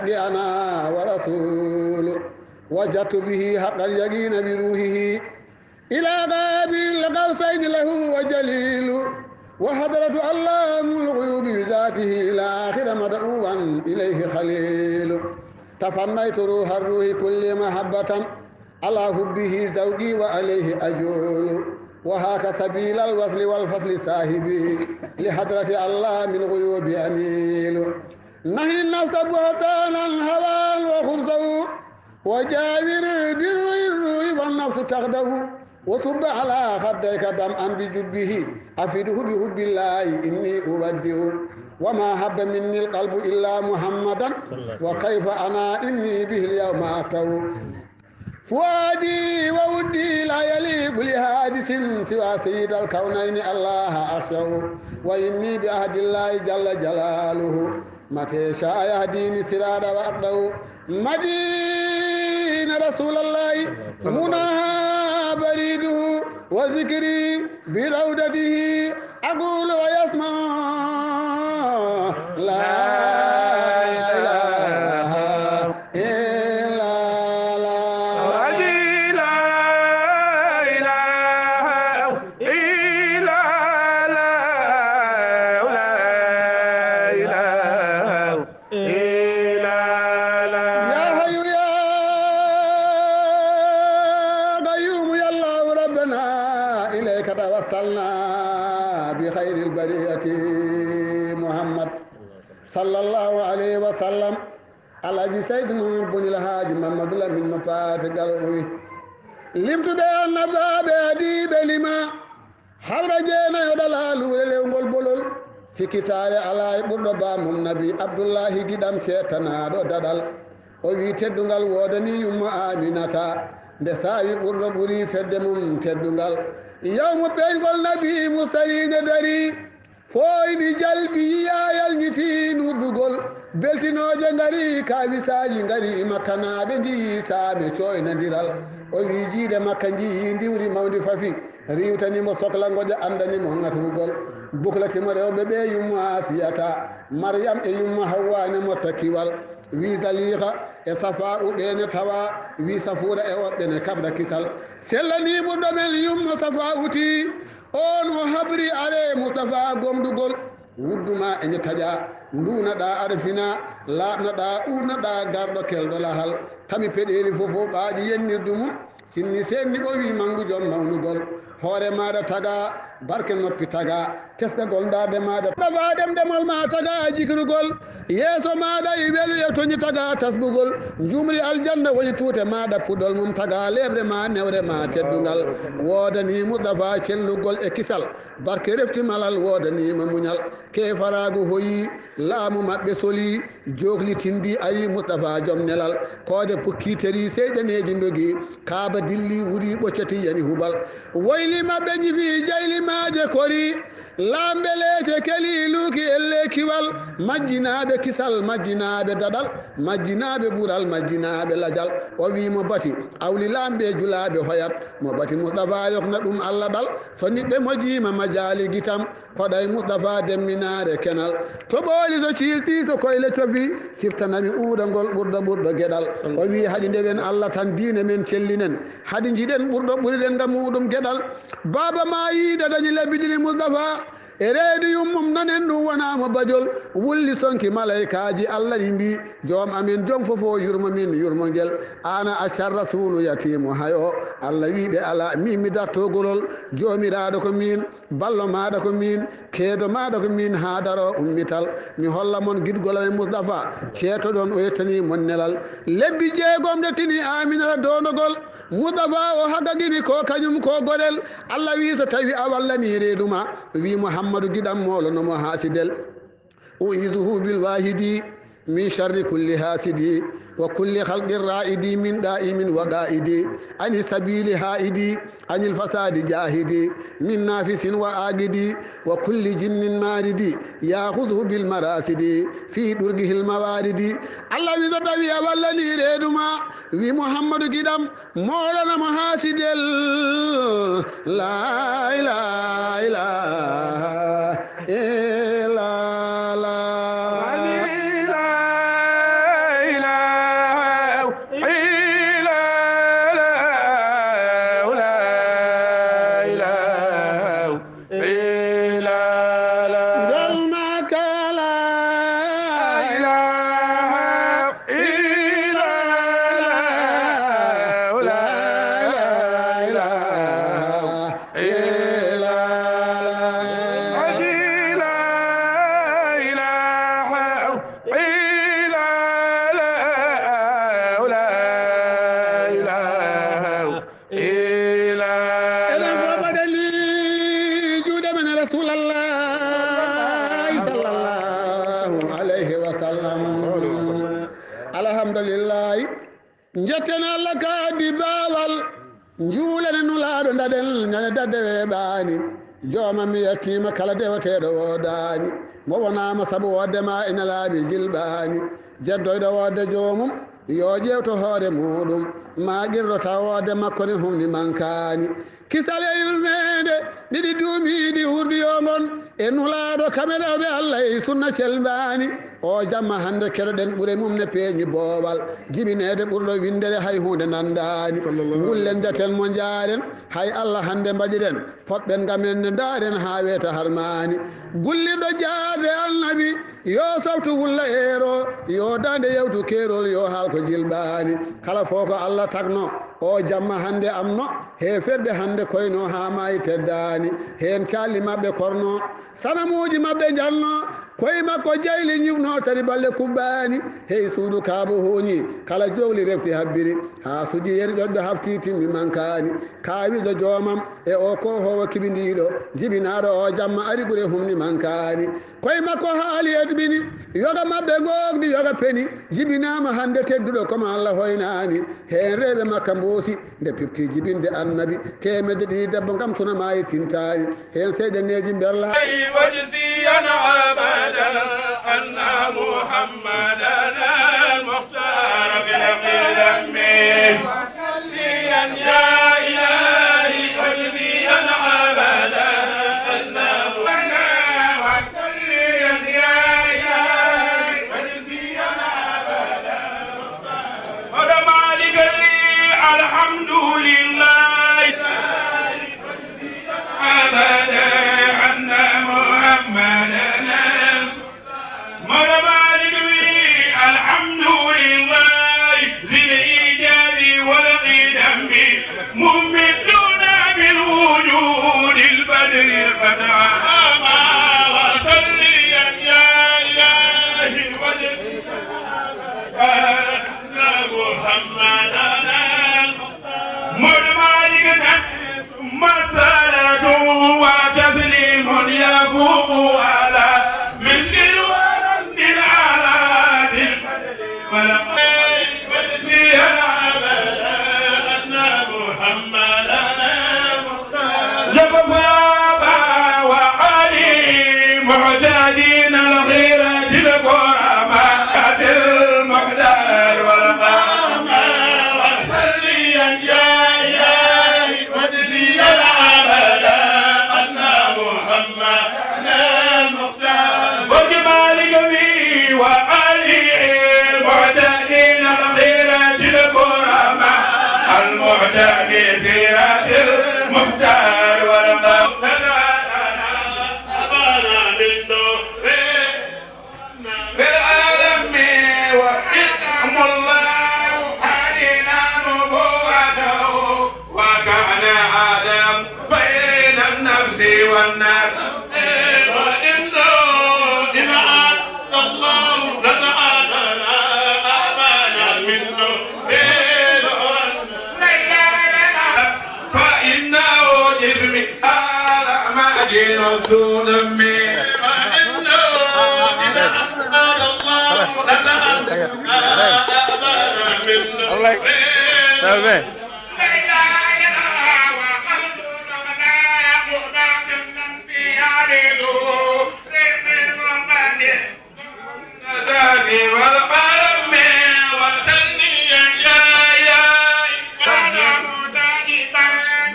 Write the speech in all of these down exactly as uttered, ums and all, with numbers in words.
أنا ورسول وجدت به حق اليقين بروحه إلى قاب القوسين له وجليل وحضرة علام الغيوب بذاته إلى آخر مدعوا إليه خليل تفنيت روح الروح كل محبة على حبه ذوقي وعليه أجول وهاك سبيل الوصل والفصل صاحبي لحضرة علام الغيوب أنيل نهي النفس بهتانا هوى وخبثه وجاور بروح الروح والنفس تخدع وصب على خديك دمعا بجبه أفده بحب الله إني أودع وما حب مني القلب إلا محمدا وكيف أنا إني به اليوم أفتو فؤادي وودي لا يليق لحادث سوى سيد الكونين الله أخشو وإني بعهد الله جل جلاله متى شاء يهديني سرادا وأقدو مدين رسول الله مناها بريده وذكري بروضته أقول ويسمع لا إله إلا الله. يا حي يا قيوم يا الله ربنا إليك توسلنا بخير البرية محمد صلى الله عليه وسلم. Alhaji Seydi Nour Bun El Hadji Mamadou Lamine mo paate gal o wi limtuɓe annabaaɓe adiiɓe lima hawra jeenayo ɗala luure lewngol bolol sikkitaare alaa e ɓurɗo ba mum nabi abdullahi giɗam ceetanaaɗo daɗal o wi teddungal woodani yumma aminata nde saawi ɓurɗo ɓuri fedde mum teddungal yawmu peygol nabi mustariinde dari Fooyni jalbi yiyaa yalñitii nuɗɗugol, beltinooje ngarii kaawisaaji ngarii makkanaaɓe njiyii saame cooynandiral. O wii jiiɗe makka njiyii ndiwri mawndi fafi, riiwtani mo sokla ngoƴa anndani mo ŋatugol. Buklati mo rewɓe ɓee yummo Aasiyata, Maryam e yummo Hawwa ne mo takkiwal. Wii Zaliiha e Safa'u ɓee ne tawaa, wii Safuura e woɓɓe ne kaɓda kisal. Sellanii ɓurɗo men yummo Safa'u tii. Oon o habri aree Mustafaa gomɗugol, wuddu maa e nde taƴaa, nduunaɗaa arfinaa, laaɓnoɗaa uurnoɗaa garɗo kelɗo lahal, tami peɗeeli fof fof ɓaaƴi yennirdu mum, sinni seenni o wii manngu jom mawnugol, hoore maaɗa tagaa, barke noppi tagaa, tesɗagol ndaarde maaɗa, ɗafaa ɗemɗemol maa tagaa jikrugol. Yeeso maaɗa e weluye toñi taga tasbugol. Njumri aljanna woni tuute maaɗa puɗol mum taga leeɓre ma newre ma teddungal. Woodani Mustafa cellugol e kisal. Barke refti malal woodani ma muñal. Keefaragu hoyi laamu maɓɓe soli. Jogli tindi ari Mustafa joom nelal. Koode pukki teri seyɗaneeji ndogi. Kaaba dilli wuri ɓoccati yani hubal. Woyli maɓɓe ñifi jayli maaje kori. Laamɓe leece keli luuki elle kiwal, majjinaaɓe kisal, majjinaaɓe daɗal, majjinaaɓe ɓural, majjinaaɓe lajal. O wii mo bati, awli laamɓe julaaɓe hoyat, mo bati Mustafa yokna ɗum Allah ɗal. So niɓɓe mojiima majaali gitam, koɗay Mustafa demminaare kenal. To ɓooli so ciilti, so koyle cofi, siftanami uurangol ɓurɗo ɓurɗo geɗal. O wii hadi ndewen Allah tan diine men cellinen, hadi njiɗen ɓurɗo ɓuriɗen nga muuɗum geɗal. Baaba maa yiida dañi lebbi ɗiɗi Mustafa. E reedu yummum nanen ɗum wonaa mo bajol. Wulli sonki malaykaaji Allah ɗi mbii, joom amen joom fof o yurmo min yurmo ngel. Ana accar rasulu yatiimu hayo. Allah wii ɓe alaa, min mi dartoo golol. Joomiraaɗo ko min, ballo maaɗa ko min, keedo maaɗa ko min haa daroo ummital. Mi holla mon giɗgol amen Mustafa, ceetoɗon o yettanii mon nelal. Lebbi jeegom ɗe tini Aminata doondogol. Mustafa o haggagini ko kañum ko gorel. Allah wii so tawi a wallanii reedu ma, wii Muhammadu giɗam moolono mo haasidel. U'izuhu bil wahidi min sharri kulli hasidi wa kulli khalqin ra'idi min da'imin wa qa'idi ani sabili ha'idi anil fasadi jahidi min nafisin wa agidi wa kulli jinnin maridi ya'khudhu bil marasidi fi durgihil mawaridi. Allah wii so tawi a wallanii reedu ma, wii Muhammadu giɗam, moolana mo haasidel. La ilaha illa Allah. Alhamdulillahi. Njetten Allah kaadi baawal, njuulen e Nulaaɗo, ndaɗen ñande dadde weeɓaani. Jooma mi yettiima kala deweteeɗo woodaani, mo wonaama sabu woodde ma ina laaɓi jilɓaani. Jeddoyɗo woodde joomum, yo ƴeewto hoore muuɗum, ma qirɗo taw woodde makko ne humni mankaani. Kisal e yurmeende ɗiɗi duumiiɗi wurdi yo ngon e Nulaaɗo, kamɓe rewɓe Allah e sunna celmbaani. O jamma hannde keɗoɗen ɓure mum ne peeñi boowal, jibineede ɓurɗo winndere hay huunde nanndaani. Sallallahu alaihi wasallam. Ngullen jaten mo njaaren, hay Allah hannde mbaɗiren, poɗɗen ngam en ne ndaaren haa weeta harmaani. Gullirɗo jaade Annabi, yo sawtu wulla eero, yo daande yawtu keerol, yo haal ko jilɓaani. Kala fof ko Allah tagno, o jamma hannde amno, heeferɓe hannde koyno haa maayi teddaani. Heen calli maɓɓe korno, sanamuuji maɓɓe njalno, koye makko jayli ñifno, tari balle kuɓɓaani. Hey suudu Kaaba huuñi, kala jogli refti habbiri, haa suji yeri ƴoƴɗo hafti timmi mankaani. Kaawiiɗo joomam e o koohoowo kibindiiɗo, jibinaaɗo o jamma ari ɓure humni mankaani. Koye makko haali eɗmini, yoga maɓɓe ngoogni, yoga peni, jibinaama hannde tedduɗo, komo Allah hoynaani. Heen rewɓe Makka mboosi, nde pipti jibinde Annabi, teemedde ɗiɗi debbo ngam suna maayi tintaani. Heen seyɗaneeji mberla. وجزيا أبدا أن محمدا المختار في القدم. وصليا يا إلهي وجزيا أبدا أن محمدا وصليا يا إلهي وجزيا أبدا. قد مالك لي الحمد لله أبدا أن محمدا مولى مالك لي الحمد لله ذي الإيجاد والقدم ممدنا بالوجود البدر قد عاما وصليا يا إلهي وجزيا أبدا محمدا مولى مالك ثم صلاة وتسليم يفوق على مسك الورد على ذي الفضل والقدر وجزيا أبدا أن محمدا لقد فاض وعلي معتدين الخيرات الكرماء المحضر والقمر وصليا يا إلهي وجزيا أبدا أن محمدا المختار وجمال جميع وعلي المعتدين الخيرات الكرماء المعتدي سيرة المختار والقمر أبانا من نور بالعالم ونعم الله علينا نبوته وكان آدم بين النفس والناس وإنه إذا أعطى الله رزقنا أبانا من نور فإنه جسمي على ما جينا الظلم فإنه إذا أراد الله نزع أبانا من نور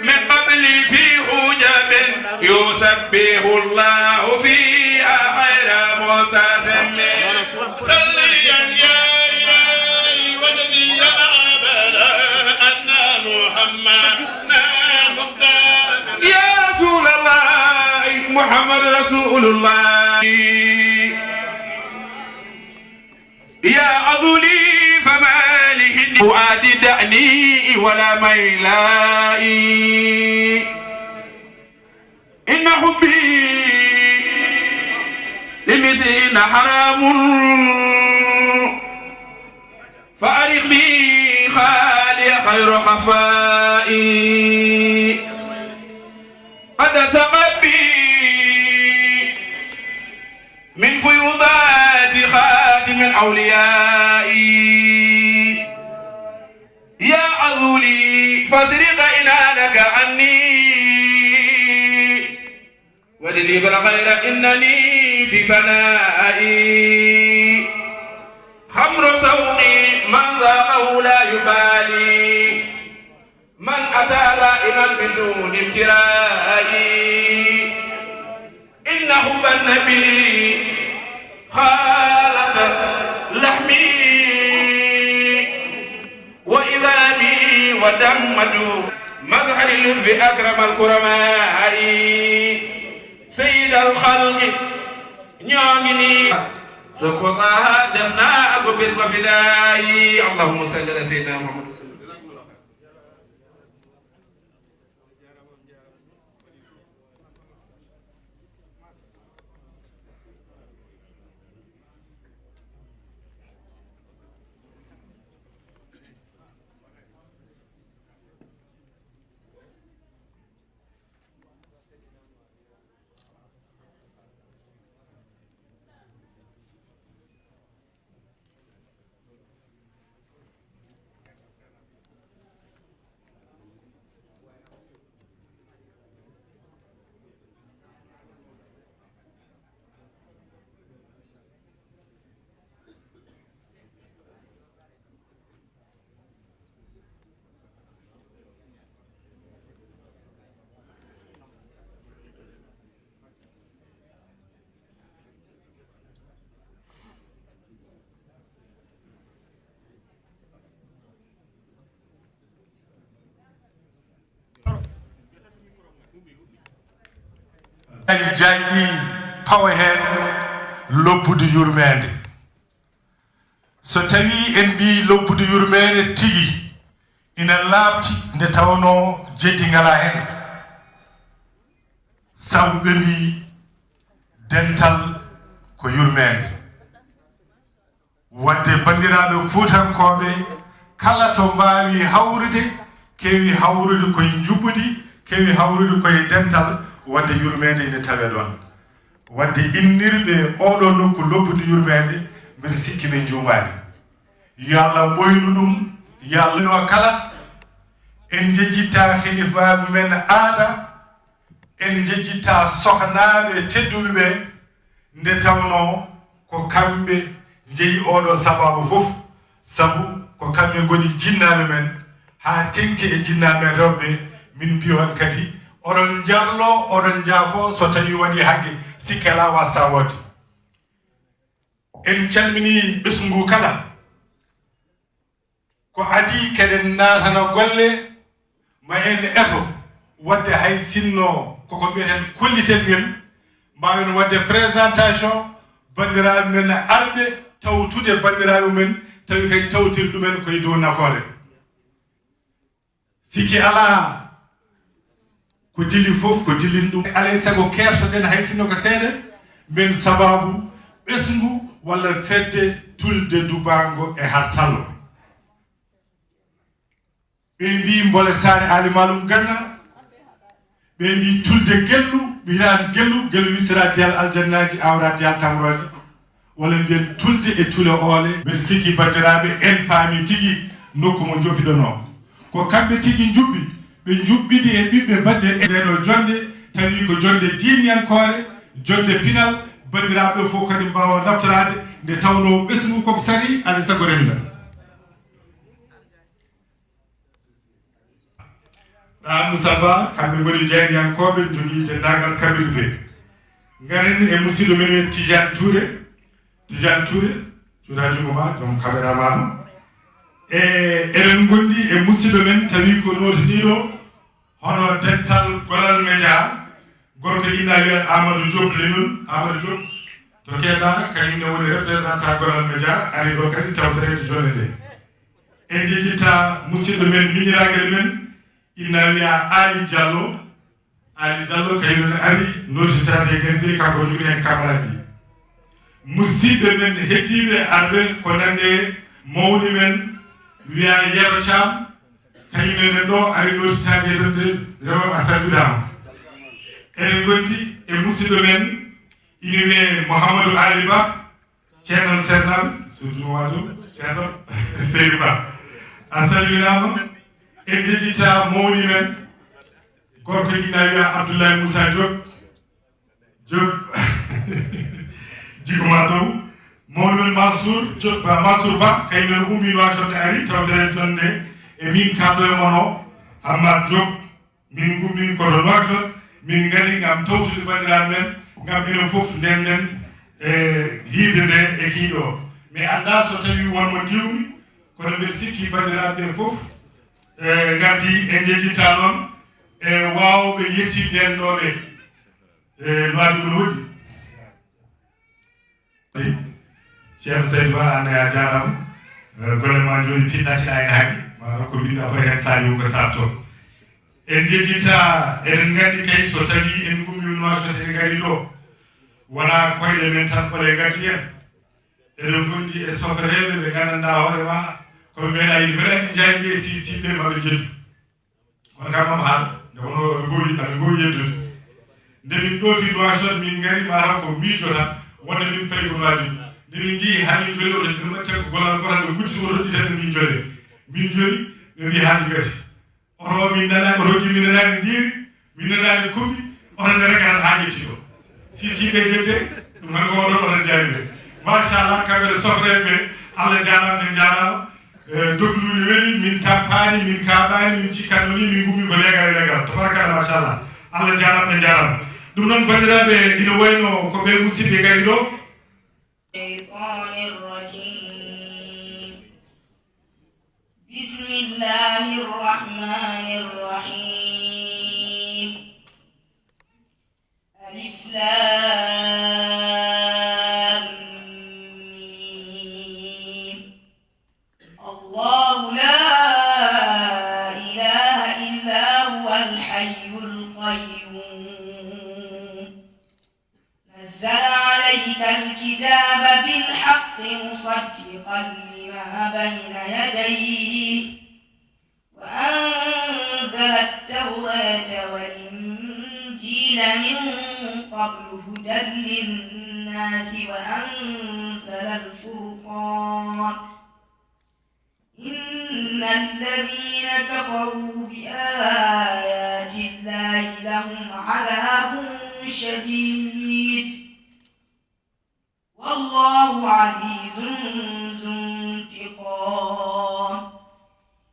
من قبل في عجب يسبح الله فيها غير متسم. صليا يا إلهي وجزيا أبدا أن محمدا المختار. يا رسول الله محمد رسول الله. يا أزلي فما لي فؤاد دعني ولا ميلائي. إن حبي لمثلهن حرام فأرقني خالي خير خفائي. قد سقى بي من فيوضات خاتم الأولياء. فاسرق إنانك عني، ولي الخير إنني في فنائي. خمر ذوقي من ذاقه لا يبالي، من أتى دائما بدون امتراء. إن حب النبي خالط لحمي وعظامي ودمعتي. مظهر اللطف أكرم الكرماء، سيد الخلق ñoo ngi nii. Sopp Taaha def naa ko bés ba fi daay. اللهم صل على سيدنا محمد وسلم. Aji jaaƴɗi pawa heen lobbudu yurmeende. So tawii en mbii lobbudu yurmeende tigi ina laaɓti nde tawnoo jeddi ngalaa heen, sabu ɓe mbii dental ko yurmeende. Wadde banndiraaɓe fuutankooɓe, kala to mbaawi hawrude, keewi hawrude koye njuɓɓudi, keewi hawrude koye dental, wadde yurmeende ina tawee ɗoon. Wadde innirɓe ooɗoo nokku lobbudu yurmeende, mbeɗa sikki ɓe njuumaani. Yo Allah ɓoynu ɗum, yo Allah ɗo kala. En njejjittaa hilifaaɓe men aada, en njejjittaa sohnaaɓe tedduɓe ɓe, nde tawnoo ko kamɓe njeyi ooɗoo sabaabu fof, sabu ko kamɓe ngoni jinnaaɓe men, haa teŋti e jinnaaɓe men rewɓe. Min mbiya on kadi, oɗon njarloo, oɗon njaafoo so tawii waɗii haqqe, sikke alaa waastaa woodde. En calminii ɓesngu kala. Ko adii keɗen naatana golle ma en eto, wadde hay sinno koko mbiyeten kollitengel, mbaawen wadde présentation banndiraaɓe men arɓe tawtude banndiraaɓe men, tawi kadi tawtirɗumen koye dow nafoore. Sikki alaa, ko dili fof ko dilin ɗum. Alay sago keertoɗen hay sinno ko seeɗa, men sabaabu ɓesngu walla fedde tulde dubaango e hartallo. Ɓe mbii mbole saare Aali Maalum Ganna, ɓe mbii tulde gellu, ɓiran gellu, gellu wisira diyal aljannaaji, awra diyal tamrooje. Walla mbiyen tulde e tule oole. Mbeɗa sikki banndiraaɓe en paami tigi nokku mo njofiɗonoo. Ko kamɓe tigi njuɓɓi, ɓe njuɓɓidi e ɓiɓɓe baɗɗe e ndee ɗoo jonnde, tawi ko jonnde diiniyankoore, jonnde pinal, banndiraaɓe fof kadi mbaawa naftoraade, nde tawnoo ɓesngu koko sari, alaa sago rennda. Ɗa Moussa Ba, kamɓe ngoni jaayndiyankooɓe, njogii denndaangal kaɓirɗe. Ngaren e musidɗo men wiyetee Tidiane Touré. Tidiane Touré, cuuɗa junngo ma, ɗum caméra ma ɗum. E, eɗen ngondi e musidɗo men, tawi ko nootiniiɗo hono dental Golal Media, gorko ina wiyee Amadou Diop Leñol, Amadou Diop, to keeɗaa, kañum ne woni représentant Golal Media, ari ɗo kadi tawtoreede jonnde nde. En njejjittaa musidɗo men, miñiraagal men, ina wiyaa Aali Jallo. Aali Jallo kañum ne ari nootitaade e gandi, kanko jogii en camaraaji. Musidɓe men heddiiɓe arɓe ko nande mawni men wiyaa Yero Caam, kañum ne ɗo ari nootitaade e gandi, rewo a salminaama. Eɗen ngondi e musidɗo men ina wiyee Mouhamadou Aali Ba, Ceerno Sernaaɓe, surtout Mamadou, Ceerno Seydi Ba. A salminaama. En njejjita mawni men, gorko ina wiya Abdoulaye Moussa Diop. Diop, jigo ma dow. Mawni men Mansour Diop, Ba, Mansour Ba, kañum en ummi Nouakchott ari, tawtere jonde e min kaaɗo e mon o, Hammat Diop. Min ngummi ko ɗo Nouakchott, min ngari ngam tawtude banndiraaɓe men, ngam enen fof ndennden e yiide nde e kiiɗo. Mi anndaa so tawii won mo diwmi, kono mbeɗa sikki banndiraaɓe ɓe fof, e, ngardi e njejjita noon e waawɓe yettinde en ɗo ɓe. E, no addi ɗum woɗɗi. Ceerno Saydou Ba, aan ne a jaaraama. Eh, golle ma jooni piɗɗa tiɗa en haali. Ma rokko binda fof heen saaji ko taarto. En njejjita, eɗen nganndi kay so tawii en ngummi Nouakchott en ngari ɗo. Wonaa koyɗe men tan ɓole ngati en. Eɗen ngondi e sofreeɓe ɓe nganndanɗaa hoore ma. Ko meeɗa yiɗi mbeɗa anndi jaabi ɓe si siɓɓe maɓe jeddu. Kono kam am haal, nde wonno ɓe ngoowi, aɓe ngoowi yeddude. Nde min ɗoofi Nouakchott, min ngari, mataw ko miijo tan, wonde min payi ko Nouadhibou. Nde min njehi haa min njoli oto, ɓe mbaɗi tan ko gollal gotal, ɓe nguddi oto ɗiɗi tan, ɓe min njole. Min njoli, ɓe mbi haa min gasi. Oto o min nanaani, oto ɗi min nanaani ndiiri, min nanaani kuɓɓi, oto nde rega tan haa ƴetti o. Si, si ɓe ƴette, ɗum tan ko oɗon oɗon jaari ɓe. Machallah, kamɓe sofreeɓe, Allah jaaraama, ɓe njaaraama. Eh, dognuuli weli, min tappaani, min kaaɓaani, min cikkanno ni, min ngummi ko leegal e leegal. Tabarakallah, machallah. Allah jaaraama, ɓe njaaraama. Ɗum noon, banndiraaɓe, ina wayno ko ɓe musidɓe ngari ɗo. الشيطان الرجيم. بسم الله الرحمن الرحيم. ألف لام ميم. الله لا إله إلا هو الحي القيوم. نزل عليك الكتاب بالحق مصدقا لما بين يديه وأنزل التوراة والإنجيل من قبل هدى للناس وأنزل الفرقان. إن الذين كفروا بآيات الله لهم عذاب شديد. والله عزيز ذو انتقام.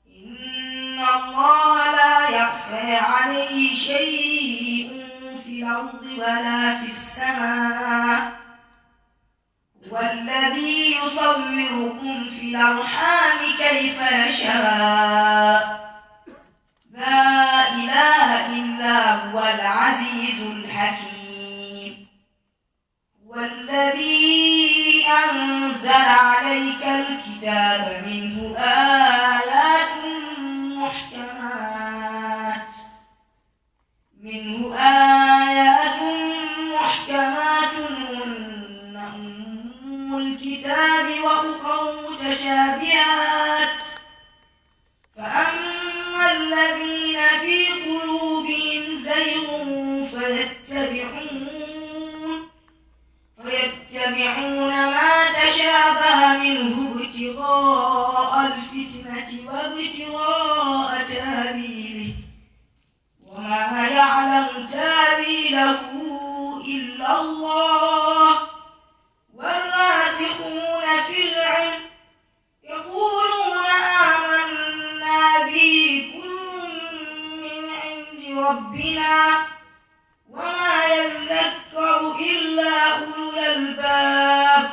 إن الله لا يخفى عليه شيء في الأرض ولا في السماء. هو الذي يصوركم في الأرحام كيف يشاء. لا إله إلا هو العزيز الحكيم. هو الذي أنزل عليك الكتاب منه آيات محكمات، منه آيات محكمات هن أم الكتاب وأخر متشابهات، فأما الذين في قلوبهم زيغ فيتبعون، فيتبعون ما تشابه منه ابتغاء الفتنة وابتغاء تأويله، وما يعلم تأويله إلا الله، والراسخون في العلم يقولون آمنا به كل من عند ربنا وما يذكر إلا أولو الألباب.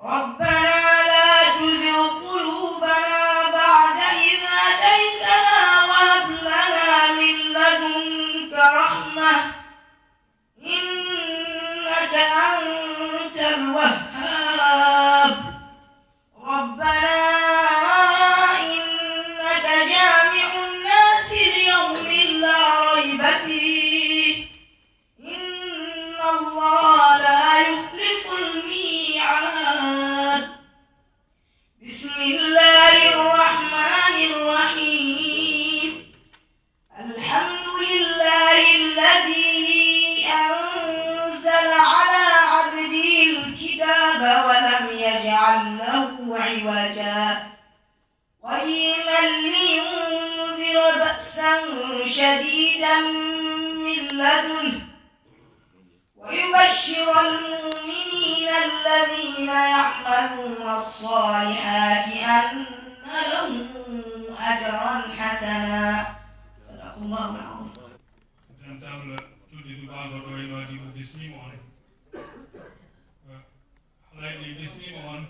ربنا لا تزغ قلوبنا بعد إذ هديتنا وهب لنا من لدنك رحمة إنك أنت الوهاب. ربنا إنك جامع الناس ليوم لا ريب فيه. إن الله لا يخلف الميعاد. بسم الله الرحمن الرحيم. الحمد لله الذي أنزل على عبده الكتاب ولم يجعل له عوجا. قيما لينذر شديدا من لدنه ويبشر المؤمنين الذين يعملون الصالحات أن لهم أجرا حسنا. صدق الله العظيم. Dental tulɓe Dubaango ɗo e Nouadhibou, bismiima on. Halayɓe, bismiima on.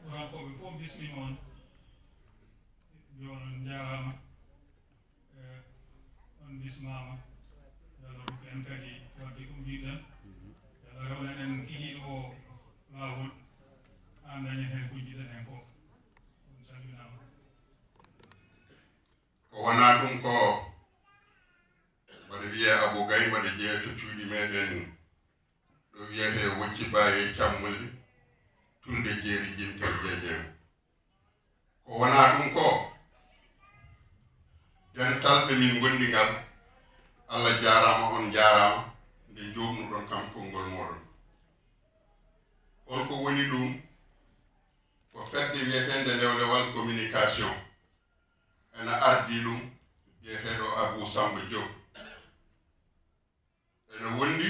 Fuurankooɓe fof, bismiima on. Yo on njaaraama. Eh, on bismaama. Yo Allah rokku en kadi waɗde ko mbiɗen. Yo Allah rewna en kikiiɗe o laawol, haa dañen heen ko njiɗen heen ko. On calminaama. Ko wonaa ɗum ko mbaɗa wiyee Abou Gaye, mbaɗa jeeya to cuuɗi meɗen ɗo wiyetee Wocci Baye Cammuli, Tulde Jeeri Jintel Jeejeen. Ko wonaa ɗum ko dental ɓe min ngondi ngal, Allah jaaraama, on njaaraama, nde njoɓnuɗon kam konngol mooɗon. Holko woni ɗum? Ko fedde wiyeteende Lewlewal Communication. Ena ardii ɗum biyeteeɗo Abou Samba Diop. Ene wondi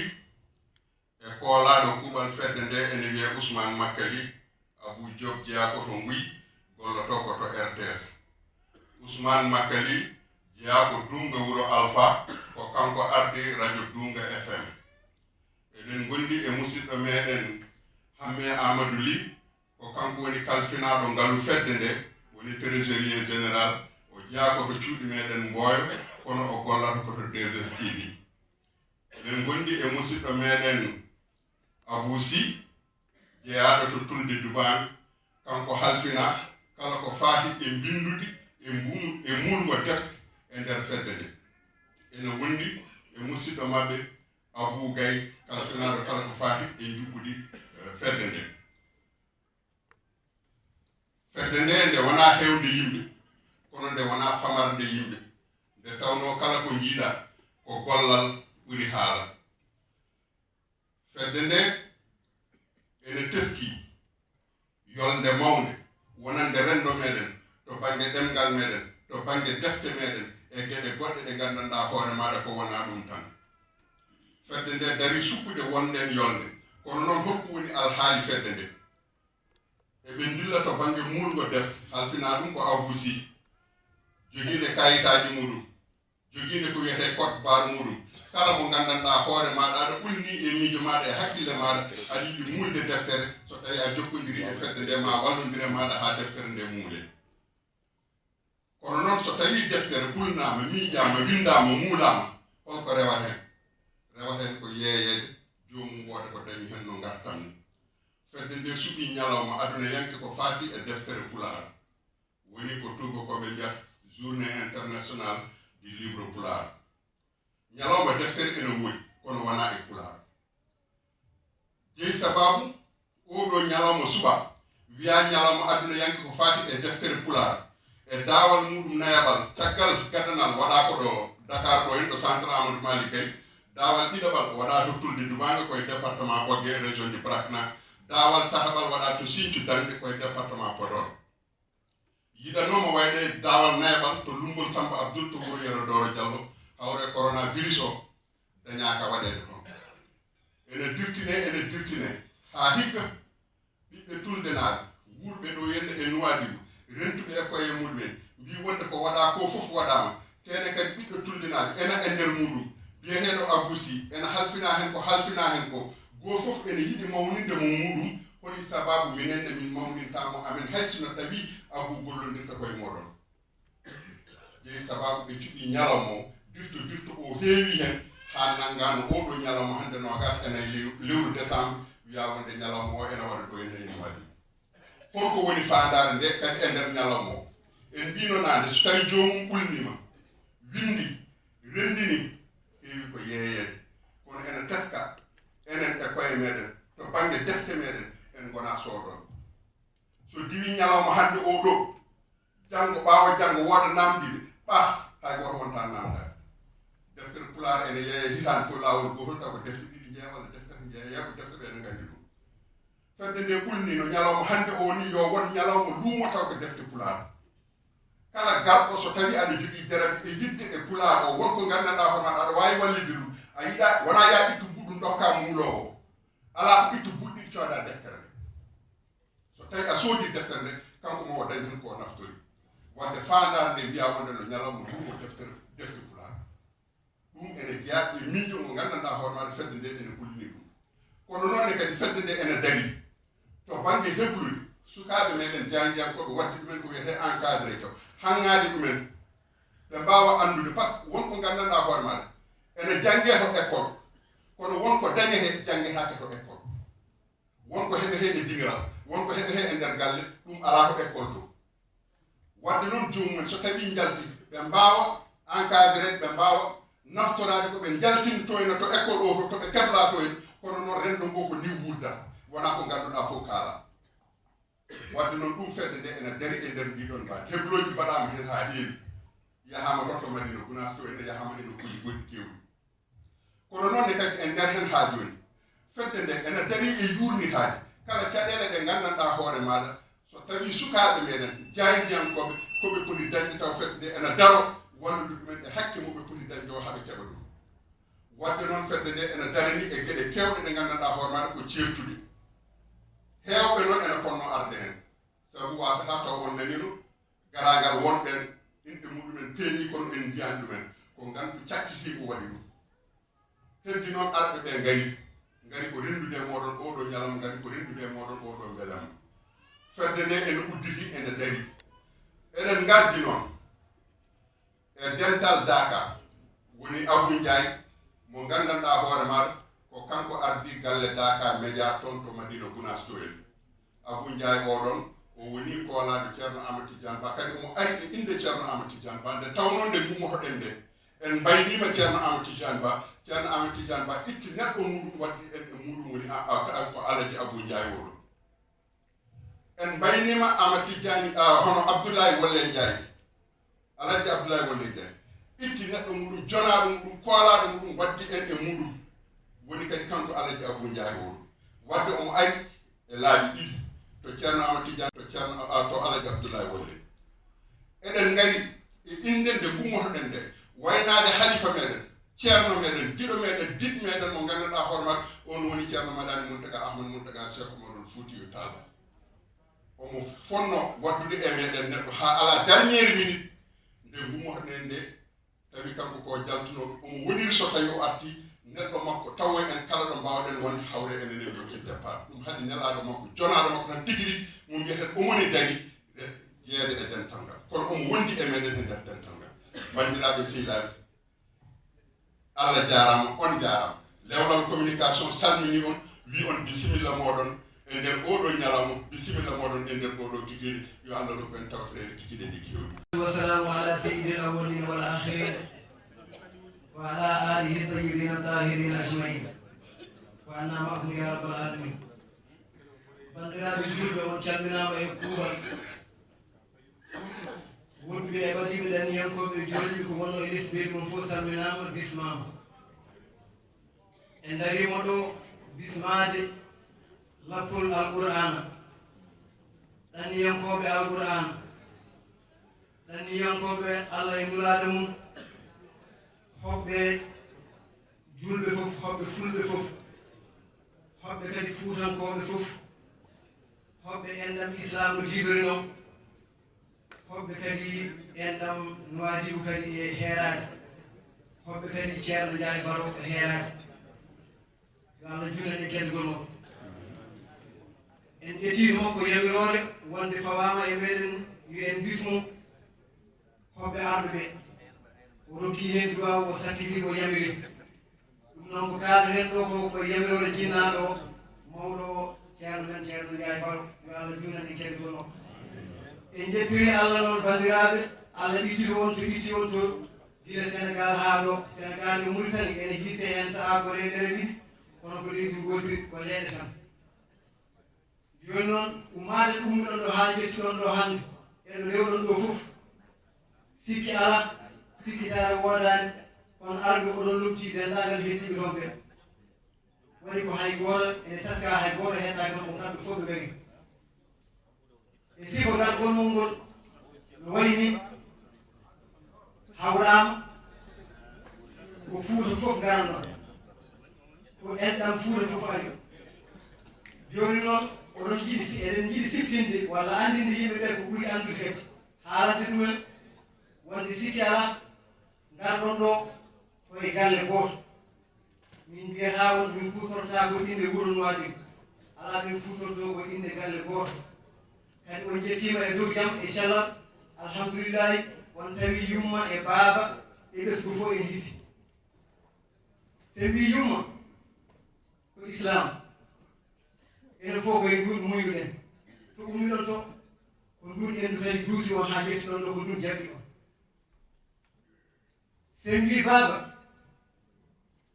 e koolaaɗo kuuɓal fedde nde ene wiyee Ousmane Makka Ly. Abou Diop jeyaa ko to Nguy, gollotoo ko to R T S. Ousmane Makka Ly jeyaa ko Dunnga Wuro Alpha, ko kanko ardi radio Dunnga F M. Eɗen ngondi e musidɗo meɗen Hamme Amadou Ly, ko kanko woni kalfinaaɗo ngalu fedde nde, woni trésorier général. O jeyaa ko to cuuɗi meɗen Mboyo, kono o gollata ko to deux S T V. Eɗen ngondi e musidɗo meɗen Abou Sy, jeyaaɗo to Tulde Dubaango, kanko halfina kala ko faati e mbinndude e mbum-, e muulngo defte e nder fedde nde. Ene wondi e musidɗo maɓɓe Abou Gaye, kalfinaaɗo kala ko faati e njuɓɓudi, eh, fedde nde. Fedde nde, nde wonaa heewde yimɓe, kono nde wonaa famarde yimɓe. Nde tawnoo kala ko njiiɗaa ko gollal ɓuri haala. Fedde nde ene teskii yolnde mawnde wonande renndo meɗen to bannge ɗemngal meɗen, to bannge defte meɗen, e geɗe goɗɗe ɗe nganndanɗaa hoore maaɗa ko wonaa ɗum tan. Fedde nde darii sukkude wonde en yolnde. Kono noon, holko woni alhaali fedde nde? Eɓe ndilla to bannge muulngo defte, halfinaa ɗum ko Abou Sy, jogiinde kayitaaji muɗum, jogiinde ko wiyetee code barre muɗum. Kala mo nganndanɗaa hoore maaɗa aɗa ɓulnii e miijo maaɗa e hakkille maaɗa, aɗa yiɗi muulde deftere, so tawii a jokkondirii e fedde nde, ma wallondire maaɗa haa deftere nde muulee. Kono noon, so tawii deftere ɓulnaama, miijaama, winndaama, muulaama, holko rewata heen? Rewata heen ko yeeyeede, joomum wooda ko dañi heen no ngartam ni. Fedde nde suɓii ñalawma adunayanke ko faati e deftere Pulaar. Woni ko tuubakooɓe mbiyata Journée Internationale du Livre Pulaar. Ñalawma deftere ene woodi, kono wonaa e Pulaar. Jeyi sabaabu oo ɗoo ñalawma suɓaa, wiyaa ñalawma adunayanke ko faati e deftere Pulaar, e daawal muɗum nayaɓal, caggal gadanal waɗaa ko ɗo Dakar ɗo, en ɗo Centre Amadou Malick Gaye, daawal ɗiɗaɓal waɗaa to Tulde Dubaango, ko e département Ɓoggee, région de Brakna, daawal tataɓal waɗaa to Sinthiou Dangde, ko e département Podor. Yiɗanooma wayde daawal nayaɓal to Lummbol Samba Abdoul to wuro Yero Doro Diallo, hawre coronavirus o dañaaka waɗeede toon. Ene dirtine, ene dirtine, haa hikka ɓiɓɓe Tuldenaaɓe, wuurɓe ɗo henne e Nouadhibou, rentuɓe e koye mumen, mbii wonde ko waɗaa ko fof waɗaama. Tene kadi ɓiɗɗo Tuldenaajo ena e nder muɗum, biyeteeɗo Abou Sy, ena halfinaa heen ko halfinaa heen ko, goo fof ene yiɗi mawninde mo muɗum. Holi sabaabu minen ne min mawnintaa mo amen, hay si no tawii Abou gollondirta koye mooɗon? Jeyi sabaabu ɓe cuɓii ñalawma o, dirto dirto o heewi heen, haa nanngaano oo ɗoo ñalawma hannde noogaas ena e lew-, lewru décembre, wiyaa wonde ñalawma o ena waɗa ɗo ene, ene waɗi. Holko woni faandaare nde kadi e nder ñalawma o? En mbiino naane, so tawii joomum ɓulniima, winndi, renndini, heewi ko yeeyeede. Kono ena teska enen e koye meɗen, to bannge defte meɗen, en ngonaa soodooɓe. So diwii ñalawma hannde oo ɗoo, janngo, ɓaawo janngo, wooda naamndiiɓe, ɓaaf, hay gooto wontaa naamndaade. Deftere Pulaar ene yeeya hitaande fof laawol gootol, tawa ko defte ɗiɗi njeya walla deftere njeya, ko defte ɓe ene nganndi ɗum. Fedde nde ɓulni no ñalawma hannde o ni, yo won ñalawma luumo taw ko defte Pulaar. Kala garɗo, so tawii aɗa jogii jarabi e yiɗde e pulaar o, won ko nganndanɗaa hoore maaɗa, aɗa waawi wallitde ɗum. A yiɗaa, wonaa yaa ittu mbuɗu ndokkaa muuloowo. Alaa ko ittu buɗɗiɗi coodaa deftere nde. So tawii a soodii deftere nde, kanko mo o dañi heen ko o naftori. Wadde faandaare nde wiyaa wonde no ñalawma ndunngu deftere, defte pulaar. Ɗum ene jeyaa e miijo mo nganndanɗaa hoore maaɗa fedde nde ene gollini ɗum. Kono noon ne kadi fedde nde ene darii to bannge heblude sukaaɓe meɗen jaayndiyankooɓe waɗde ɗumen ko wiyetee encadré to, hanŋaade ɗumen. Ɓe mbaawa anndude, par ce que won ko nganndanɗaa hoore maaɗa ene janngee to école, kono won ko dañetee janngetaake to école. Won ko heɓetee e digiral, won ko heɓetee e nder galle, ɗum alaa to école to. Wadde noon joomum en, so tawii njalti, ɓe mbaawa encadré, ɓe mbaawa naftoraade ko ɓe njaltintoyno to école o to, to ɓe keblaa to en, kono noon renndo ngo ko nii wuurda, wonaa ko ngannduɗaa fof kaalaa. Wadde noon ɗum fedde nde ene darii e nder ndii ɗoon mbaadi. Heblooji mbaɗaama heen haa heewi. Yahaama to Madina Gunaas to, ene yahaama e nokkuuji goɗɗi keewɗi. Kono noon ne kadi e nder heen haa jooni, fedde nde ene darii e yuurnitaade kala caɗeele ɗe nganndanɗaa hoore maaɗa, so tawii sukaaɓe meɗen jaayndiyankooɓe ko ɓe poti dañde taw fedde nde ene daro wallude ɗumen e hakke mo ɓe poti dañde o haa ɓe keɓa ɗum. Wadde noon fedde nde ene daranii e geɗe keewɗe ɗe nganndanɗaa hoore maaɗa ko ceertuɗe. Heewɓe noon ene ponnoo arde heen, sabu waasataa taw on naniino garaagal won ɓeen, inɗe muɗumen peeñii kono en njiyaani ɗumen. Ko ngantu cakkitiingu waɗi ɗum. Heddi noon arɓe ɓe ngari, ngari ko renndude e mooɗon oo ɗoo ñalawma, ngari ko renndude e mooɗon oo ɗoo mbelamma. Fedde nde ene udditi, ene darii. Eɗen ngardi noon e dental Daaka, woni Abou Ndiaye, mo nganndanɗaa hoore maaɗa, ko kanko ardii galle Daaka Média toon to Madina Gunaas to en. Abou Ndiaye oo ɗoon, o wonii koolaaɗo Ceerno Amadou Tidiane Ba, kadi omo ari e innde Ceerno Amadou Tidiane Ba, nde tawnoo nde ngummoto-ɗen nde, en mbayniima Ceerno Amadou Tidiane Ba, Ceerno Amadou Tidiane Ba itti neɗɗo muɗum, waddi en e muɗum, woni a, a, a, ko Alaji Abou Ndiaye oo ɗoo. En mbayniima Amadou Tidiane, a, hono Abdoulaye Wolle Ndiaye. Alhaji Abdoulaye Wonde Ndiaye itti neɗɗo muɗum, jonaaɗo muɗum, koolaaɗo muɗum, waddi en e muɗum. Woni kadi kanko Alhaji Abou Ndiaye oo ɗoo. Wadde omo ari e laabi ɗiɗi, to Ceerno Amadou Tidiane, to Ceerno, a, to Alhaji Abdoulaye Wonde. Eɗen ngari e innde nde ngummoto-ɗen nde, waynaade halifa meɗen, ceerno meɗen, giɗo meɗen, diɗ meɗen mo nganndanɗaa hoore maɗa, on woni Ceerno Madani Mountaga Ahmad Mountaga Cheikh Omarul Foutiyou Tall. Omo fonnoo waɗdude e meɗen neɗɗo haa alaa dernière minute nde ngummoto-ɗen nde, tawi kanko ko jaltunooɗo. Omo woniri so tawi o artii neɗɗo makko, tawo en kala ɗo mbaawɗen wonde hawre enen en dokken départ. Ɗum haɗi nelaaɗo makko, jonaaɗo makko tan tigi rigi, mo mbiyeten omo ne dañi jeyeede e dental ngal. Kono omo wondi e meɗen e nder dental ngal. Banndiraaɓe sehilaaɓe, Allah jaaraama, on njaaraama. Lewlal communication salminii on, wii on bisimilla mooɗon e nder oo ɗoo ñalawma, bisimilla mooɗon e nder oo ɗoo kikiiɗe. Yo Allah rokku en tawtoreede kikiiɗe ɗe keewɗi. والسلام على سيد الأولين والآخرين وعلى آله الطيبين الطاهرين أجمعين وعنا معهم يا رب العالمين. Banndiraaɓe juulɓe, on calminaama e kuuwal. Wonduɓe e ɓadiiɓe ɗanniyankooɓe jooɗiiɓe ko wonnoo e les mbeɗi, mon fof salminaama, bismaama. En ndariima ɗo bismaade lappol Alqur'aana, ɗanniyankooɓe Alqur'aana, ɗanniyankooɓe Allah e Nulaaɗo mum, hoɓɓe juulɓe fof, hoɓɓe fulɓe fof, hoɓɓe kadi fuutankooɓe fof, hoɓɓe enɗam Islaam no diidorinoo, hoɓɓe kadi enɗam Nuwaadibu kadi e heeraade, hoɓɓe kadi Ceerno Njaay Baro e heeraade. Yo Allah juunan en kelligol makko. En ƴettii makko yamiroore wonde fawaama e meɗen, yo en bismo hoɓɓe arɓe ɓe. O rokki heen duwaaw, o sakkiti, o yamiri. Ɗum noon ko kaaleten ɗo ko, ko yamiroore jinnaaɗo o, mawɗo o, Ceerno men Ceerno Njaay Baro, yo Allah juunan en kelligol makko. En njettirii Allah noon, banndiraaɓe, Allah ittiri on to, itti on to, gila Senegaal haa ɗo. Senegaal e Muritani ene hiisee heen sahaa ko leyɗeele ɗiɗi, kono ko leydi ngootiri, ko leeɗe tan. Jooni noon, ummaade ɗo ummiɗon ɗo haa njettiɗon ɗo hannde, e ɗo rewɗon ɗo fof, sikki alaa, sikkitaare woodaani, on arɓe oɗon lomtii denndaangal heddiiɓe toon ɓe. Waɗi ko hay gooto ene taskaa, hay gooto heɗtaaki toon, ko kamɓe fof ɓe ngari. E sifa ngargol mon ngol, no wayi ni Haalande ɗumen wonde sikki alaa, ngarɗon ɗo ko e galle gooto. Min mbiyataa on, min kuutortaa ko innde wuro Nuwaadibu. Alaa, min kuutortoo ko innde galle gooto. Kadi on njettiima e dow jam e cellal. Alhamdulillahi, on tawi yumma e baaba e ɓesngu fof ene hisi. So en mbii yumma, ko Islaam. Enen fof ko e nduun muuynuɗen. To ummiɗon to, ko nduun endu kadi duusi on haa njettiɗon ɗo, ko nduun jaɓi on. So en mbii baaba,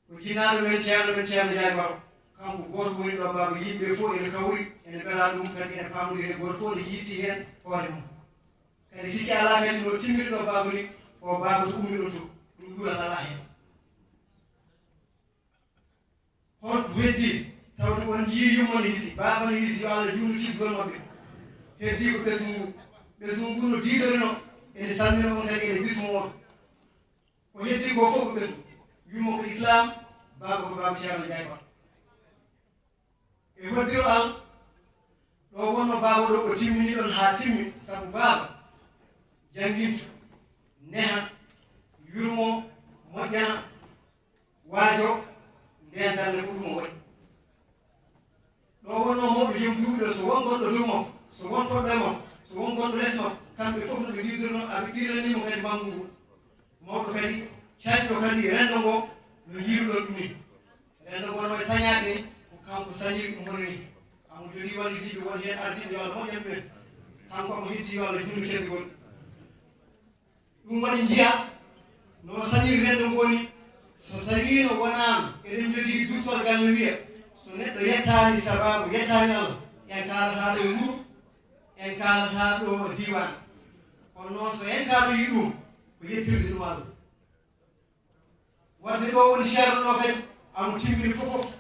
ko jinaaɗo men, ceerno men, Ceerno Njaay Baro. Kanko gooto woni ɗo baaba, yimɓe fof ene kawri, ene mbela ɗum, kadi ene paamodiri, gooto fof ne yiiti heen hoore mum. Kadi sikki alaa kadi no timmiri ɗo baaba ni, ko baaba to ummiɗon to, ɗum ɗural alaa heen. Holko heddii? Tawde on njiyii yumma ne hisi, baaba ne hisi, yo Allah juutnu kisgol maɓɓe. Heddii ko ɓesngu ngu. Ɓesngu ngu no diidorinoo, ene salmina on kadi, ene bismo on. Ko heddii ko fof ko ɓesngu. Yumma ko Islaam, baaba ko baaba Ceerno Njaay Ba. E hoddiro Allah, ɗo wonno baaba ɗo, o timmini ɗon haa timmi, sabu baaba jannginta, neha, yurmo, moƴƴana, waajo, ndeen darnde ko ɗum o waɗi. Ɗo wonno mawɗo jom duuɓi ɗo, so won goɗɗo dow makko, so won goɗɗo e makko, so won goɗɗo les makko, kamɓe fof no ɓe ndiwdirno, aɓe qirrani mo kadi manngu ngu. Mawɗo kadi, canɗo kadi renndo ngo, no njiiruɗon ɗum ni. Renndo ngo no e sañaade ni, ko kanko sañiri ɗum woni ni. Amo jogii wallitiiɓe won heen ardiiɓe, yo Allah moƴƴan ɗumen. Kanko amo heddi, yo Allah juutnu keddugol. Ɗum waɗi njiya no sañiri renndo ngo ni, so tawii no wonaano, eɗen njogii duutorgal no wiya, so neɗɗo yettaani sabaabu, yettaani Allah, en kaalataa ɗo e wuro, en kaalataa ɗo e diiwaan. Kono noon so en kaaloyii ɗum, ko yettirde ɗum Allah. Wadde ɗo woni ceerno ɗo kadi, amo timmini fof fof.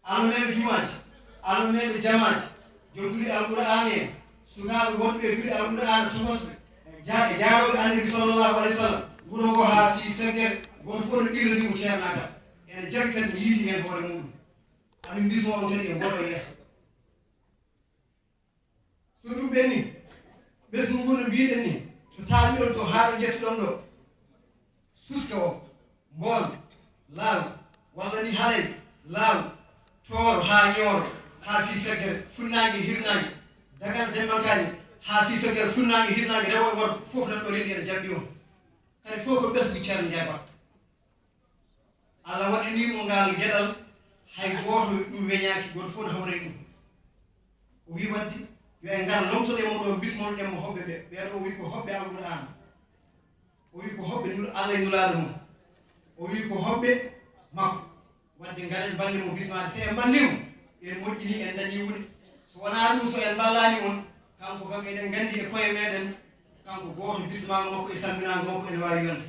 Almameeɓe jumaaji, almameeɓe jamaaji, joom duɗe Alqur'aana en, sukaaɓe wonɓe e duɗe Alqur'aana tokosɓe, e ja-, e jaarooɓe Annabi sallallahu alayhi wa sallam, wuro ngo haa fii feggere, gooto fof no qirrani mo ceernaagal. Ene jaɓi kadi no yiiti heen hoore muɗum. Amin mbismoo on kadi e ngol ɗo yeeso. So ɗum ɓenni, ɓesngu ngu no mbiiɗen ni, to taaɓiɗon to haa ɗo njettuɗon ɗo, suska o, mboon, laaw, walla ni haray, laaw, tooro haa ñooro, haa fii feggere, funnaange, hirnaange, dagal dembalkaaji, haa fii feggere, funnaange, hirnaange, rewo e worgo, fof nan ɗo renndi ene jaɓɓi on. Kadi fof ko ɓesngu Ceerno Njaay Ba. Allah waɗanii mo ngal geɗal, hay gooto ɗum weñaaki, gooto fof no hawra e ɗum. O wii wadde, yo en ngar lomtoɗen mo ɗo, mbismoɗen mo hoɓɓe ɓe. Ɓee ɗo o wii ko hoɓɓe Alqur'aana. O wii ko hoɓɓe nul-, Allah e Nulaaɗo mum. O wii ko hoɓɓe makko. Wadde ngaren mballen mo bismaade. So en mballii mo, en moƴƴinii, en dañii woni. So wonaa ɗum, so en mballaani on, kanko kam eɗen nganndi e koye meɗen, kanko gooto bismaama makko e salminaango makko ene waawi yonde.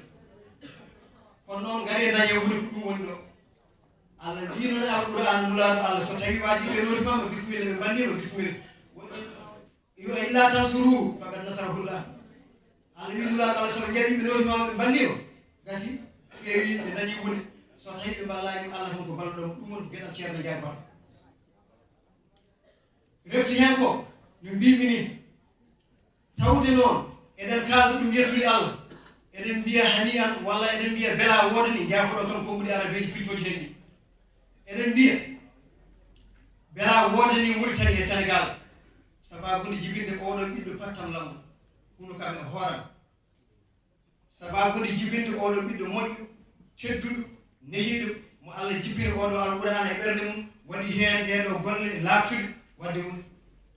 Kono noon, ngaree dañee woni ko ɗum woni ɗo. Allah wiino e Alqur'aan, Nulaaɗo Allah, so tawii waajii ɓe nooti ma, bismilla, ɓe mballii ma, bismilla. Yo, illa tansuruhu, faqad nasarahullah. Allah wii Nulaaɗo Allah, so ɓe njaɓii ɓe nooti ma, ɓe mballii ma, gasi, ɓe wii ɓe dañii woni. So tawii ɓe mballaani, Allah kanko balluɗo mo. Ɗum woni ko geɗal Ceerno Njaay Ba. Refti heen ko no mbiimi ni, tawde noon eɗen kaalda ɗum yettude Allah, eɗen mbiya hani an, walla eɗen mbiya bela woodani, njaafoɗon kam konguɗi arabeeji pittooji heen ɗi. Eɗen mbiya bela woodani Muritani e Senegaal, sabaabu nde jibinde oɗo ɓiɗɗo pattam lamɗo, hunu kam e hooram. Sabaabu nde jibinde oɗo ɓiɗɗo moƴƴo, tedduɗo, nehiiɗo, mo Allah jippini oɗo Alqur'aana e ɓernde mum, waɗi heen ɗee ɗoo golle laaɓtuɗe, wadde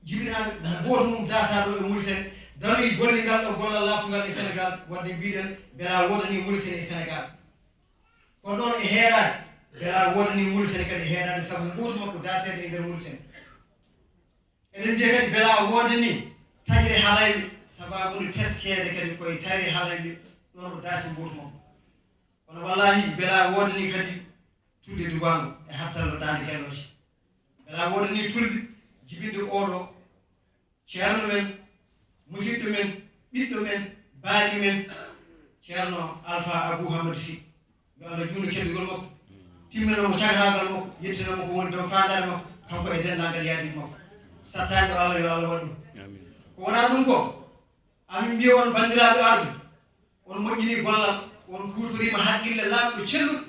jibinaaɗo mo gooto mum daasaaɗo e Muritani, daroyi gollirgal ɗoo gollal laaɓtungal e Senegaal, wadde mbiɗen bela woodani Muritani e Senegaal. Ko ɗoon e heeraade, bela woodani Muritani kadi e heeraade, sabu gooto makko daaseede e nder Muritani. Eɗen mbiya kadi bela woodani taƴre halayɓe, sabaabu nde teskeede kadi koye taƴre halayɓe, ɗoon o daasi mbootu makko. Kono wallaahi bela woodani kadi tulde dubaango e hattallo daande kelloje. Bela woodani tulde jibinde oɗo ceerno men, musidɗo men, ɓiɗɗo men, baaɗi men, Ceerno Alfa Abou Hamad Sy. Yo Allah juutnu keddugol makko, timminana mo cakataagal makko, yettinana mo ko woni dow faandaare makko, kanko e denndaangal yaadiiɓe makko. Sattaani ɗo Allah, yo Allah waɗ ɗum. Ko wonaa ɗum ko, amin mbiya on, banndiraaɓe arɓe, on moƴƴini gollal, on kuutoriima haqqille laaɓɗo celluɗo,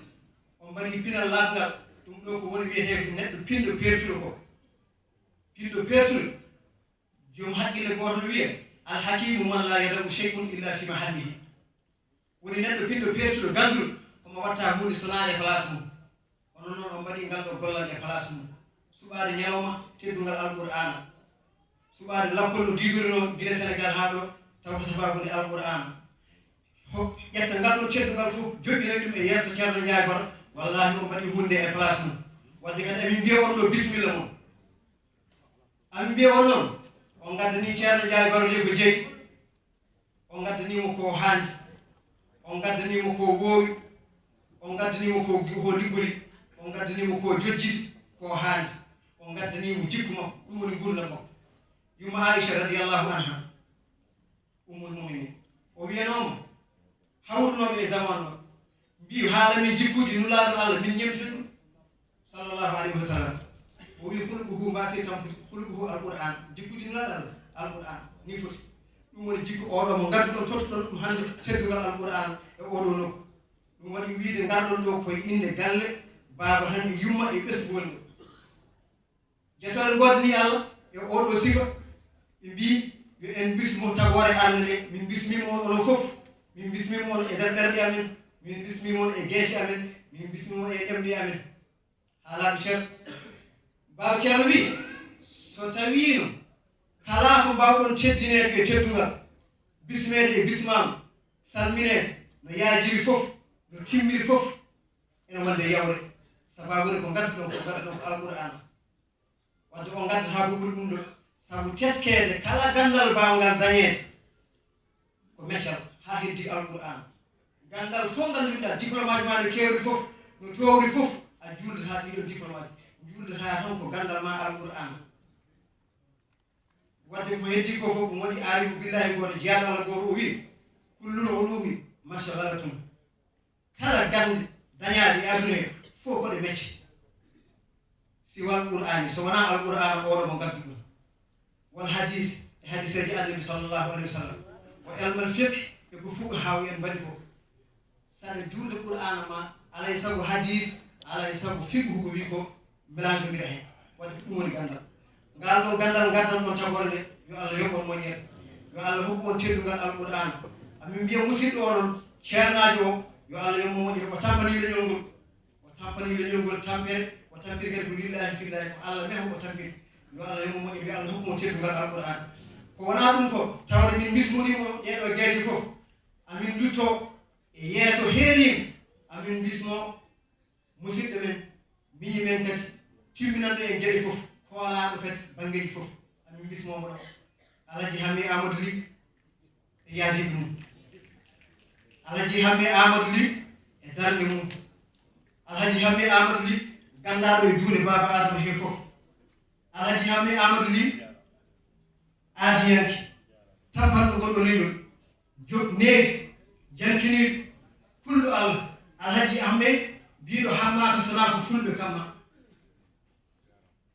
on mbaɗi pinal laaɓngal. Ɗum ɗo ko woni wiyetee neɗɗo pinɗo peertuɗo ko. Pinɗo peertuɗo, joom haqqille gooto no wiya, "Al hakimu man la yada'u shay'un illa fi mahallihi." Woni neɗɗo pinɗo peertuɗo, gannduɗo, ko mo watta huunde so naa e place mum. Onon noon, on mbaɗi ngal ɗo gollal e place mum. Suɓaade ñalawma teddungal Alqur'aana. Suɓaade lappol no diidurinoo gila Senegaal haa ɗo, taw ko sabaabu nde Alqur'aana. Ho-, ƴetta ngal ɗon teddungal fof, joƴƴinoy ɗum e yeeso Ceerno Njaay Baro, wallaahi on mbaɗi huunde e place mum. Wadde kadi, emin mbiya on ɗo bismilla mon. Amin mbiya on noon, on ngaddanii Ceerno Njaay Baro nde ko jeyi. On ngaddanii mo ko haandi. On ngaddanii mo ko woowi. On ngaddanii mo ko, ko liɓɓori. On ngaddanii mo ko jojjiti, ko haandi. On ngaddanii mo jikku makko. Ɗum woni nguurndam makko. Yumma Aisha radiyallahu anha, Ummul Muminin, o wiyanoo mo, hawrunooɓe e zaman o, mbii, "Haala min jikkuuji Nulaaɗo Allah, min ñemtina ɗum, sallallahu alayhi wa sallam." O wii, "Khuluquhu, mbaasi tampude, khuluquhu Alqur'an." Jikkuuji Nulaaɗo Allah, Alqur'an, nii foti. Ɗum woni jikku oɗo mo ngadduɗon, tottuɗon ɗum hannde, teddungal Alqur'an e oɗo nokku. Ɗum waɗi wiide ngarɗon ɗo koye innde galle baaba tan e yumma e ɓesngu woni ɗo. Jettooɗe ngoodanii Allah e oo ɗoo sifa. Ɓe mbii, yo en mbismo tagoore Allah nde, min mbismiima on onon fof. Min mbismiima on e nder ɓerɗe amen, min mbismiima on e geese amen, min mbismiima on e ɗemɗe amen. Haalaaɓe Ceerno. Baaba Ceerno wii, so tawiino kala ko mbaawɗon teddineede e teddungal, bismeede e bismaama, salmineede no yaajiri fof, no timmiri fof, ene wonde yawre. Sabaabu nde ko ngadduɗon, ko ngadduɗon ko Alqur'aana. Wadde on ngaddataa ko ɓuri ɗum ɗo, sabu teskeede kala ganndal mbaawngal dañeede ko meccal haa heddi Alqur'aana. Ganndal fof ngal njiɗɗaa, diplôme aji maa no keewri fof, no toowri fof, a juuldataa ɗiɗon diplôme aji, njuuldataa tan ko ganndal maa Alqur'aana. Wadde ko heddi ko fof, ɗum waɗi aarifu billaahi gooto, jeyaaɗo Allah gooto, o wii, "Kullul ulumi mashghalatun." Kala gannde dañaaɗe e aduna he, fof ko ɗe mecce. Siwal Qur'aani, so wonaa Alqur'aana, oɗo mo ngadduɗon. Wal hadiis, e hadiiseeji Annabi sallallahu alayhi wa sallam. Wa ilmal fiqh, e ko fuqahaawu en mbaɗi ko. Saɗa juulde Qur'aana ma, alay sago hadiis, alay sago fiqhu ko wii ko, mélange-ndira heen. Wadde ko ɗum woni ganndal. Ngal ɗoo ganndal ngaddan ɗon tagoore nde, yo Allah yoɓ on moƴƴere. Yo Allah hokku on teddungal Alqur'aana. Amin mbiya musidɗo onon, ceernaajo o, yo Allah yoɓ mo moƴƴere. O tampanii leñol ngol. O tampanii leñol ngol tampere, o tampiri kadi ko lillaahi fillaahi, ko Allah neho o tampiri. Yo Allah yoɓ mo moƴƴere, yo Allah hokku mo teddungal Alqur'aana. Ko wonaa ɗum ko, tawde min mbismodiima on ɗee ɗoo geece fof. Amin nduttoo e yeeso heeriinde, amin mbismoo musidɓe men, miñi men kadi, timminanɗo en geɗe fof, hoolaaɗo kadi banngeeji fof. Amin mbismoo mo ɗo. Alhaji Hammi Amadou Ly e yaadiiɓe mum. Alhaji Hammi Amadou Ly e darnde mum. Alhaji Hammi Amadou Ly, ganndaaɗo e duunde Baaba Adama hee fof. Alhaji Hammi Amadou Ly, aadiyanke, tampanɗo gonɗo leñol, joɓ needi, jankiniiɗo, kulɗo Allah, Alhaji Ahmed, biiɗo Hammaaka, so naa ko fulɓe kamma.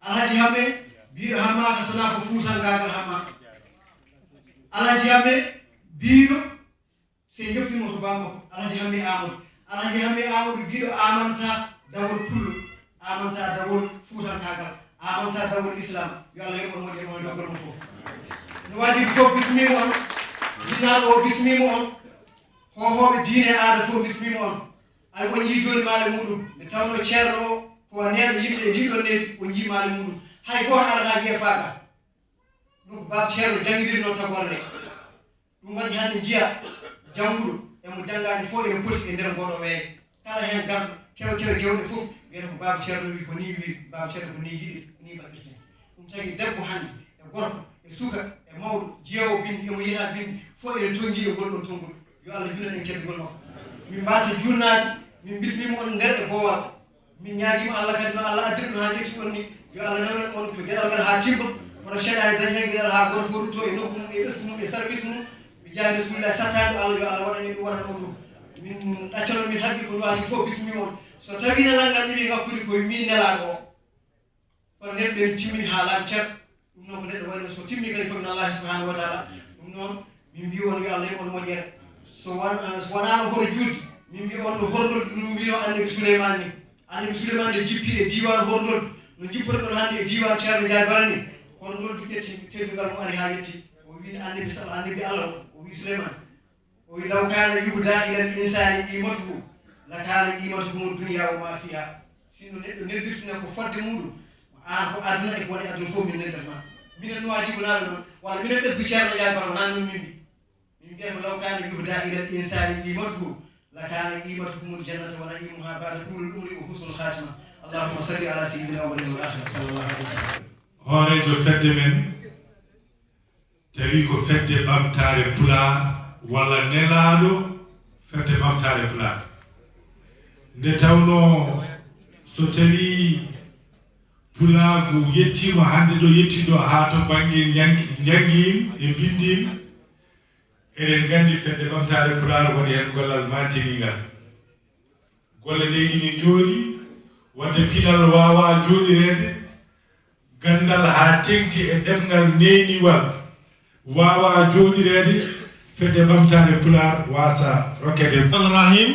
Alhaji Ahmed, biiɗo Hammaaka, so naa ko fuutankaagal Hammaaka. Alhaji Ahmed, biiɗo, so en njoftiima to bammakko, Alhaji Hammi Amadou. Alhaji Hammi Amadou, biiɗo amanta dawol pullo, amanta dawol fuutankaagal, amanta dawol Islam. Yo Allah yoɓ on moƴƴere on e doggol mon fof. No waɗi fof bismiima on, jinnaaɗo o bismiima on, hoohooɓe diine e aada fof bismiima on. Ay, on njii jooni maale muɗum, nde tawnoo ceerno o ko neɗɗo yimɓe e ndiɗon needi, on njii maale muɗum. Hay gooto arataa wiya faaka. Ɗum ko Baaba Ceerno janngidirnoo tagoore nde. Ɗum waɗi hannde njiya jannguɗo e mo janngaani fof ene poti e nder ngoo ɗoo weeyo. Kala heen garɗo, kewe kewe gewɗe fof, wiyata ko Baaba Ceerno wii, ko nii wii, Baaba Ceerno ko nii yiɗi, ko nii mbaɗirten. Ɗum tagi debbo hannde, e gorko, e suka, e mawɗo, jiyoowo binndi, e mo yiɗaa binndi, fof ene tonngii e ngol ɗoon tonngol. Yo Allah juunan en keddugol makko. Min mbaasa juulnaade, min mbismiima on nder e boowal. Min ñaagiima Allah kadi, no Allah addiri ɗum haa ƴetti on ni, yo Allah newnan on to geɗal ngal haa timma. Kono seyɗaane dañi heen geɗal haa gooto fof ruttoo e nokku mum, e ɓesngu mum, e service mum. Mi jaabi Rasulullah sattaani Allah, yo Allah waɗan en ɗum, waɗan on ɗum. Min ɗaccanoo min haqqi ko waali fof, bismiima on. So tawii nelal ngal ɓuri ŋakkude, ko min nelaaɗo o. Kono nden ɓe timmini haa laaɓi cer. Ɗum Ko neɗɗo wayno so timmi kadi fof min Allah subhanahu wa taala. Ɗum noon, min mbi on yo Allah yoɓ on moƴƴere. So wan- so wonano hoto julde, min mbi on no hornol ɗum wino annabi Suleyman ni. Annabi Suleyman nde jippi e diwan hornol, no jippotoɗon hannde e diwan Ceerno Njaay Bara ni. Hornol du ƴetti teddungal mo ari ha yetti. O wi annabi sal annabi Allah o, o wi Suleyman, o wi law kana yuhda ila al insani qimatuhu la kana qimatuhu dunya wa ma fiha. Sinno neɗɗo neldirtina ko fodde muɗum, an ko aduna e ko woni aduna fof min neldat ma. Minen nuwaji ko naɗo ɗon walla minen ɓesgu Ceerno Njaay Bara wona ɗum min mbi. Min mbiyata ko law kana yuhda ila al insani qimatuhu la kana qimatuhum al jannata wa na'imuha ba'da tulul umri wa husnul khatima. Allahumma salli ala sayyidina Muhammadin wal akhir sallallahu alaihi wasallam. Hooreejo fedde men tawi ko fedde ɓamtaare Pulaar walla nelaaɗo fedde ɓamtaare Pulaar. Nde tawnoo so tawii Pulaagu yettiima hannde ɗo yettii ɗo haa to bannge njanngi- njanngiin e mbinndiin, eɗen nganndi fedde ɓamtaare Pulaar waɗi heen gollal maantiniingal. Golle ɗe ina njooɗi, wadde pinal waawaa jooɗireede, ganndal haa teŋti e ɗemngal neeniwal waawaa jooɗireede, fedde ɓamtaare Pulaar waasa rokkeede. Rahman Rahim,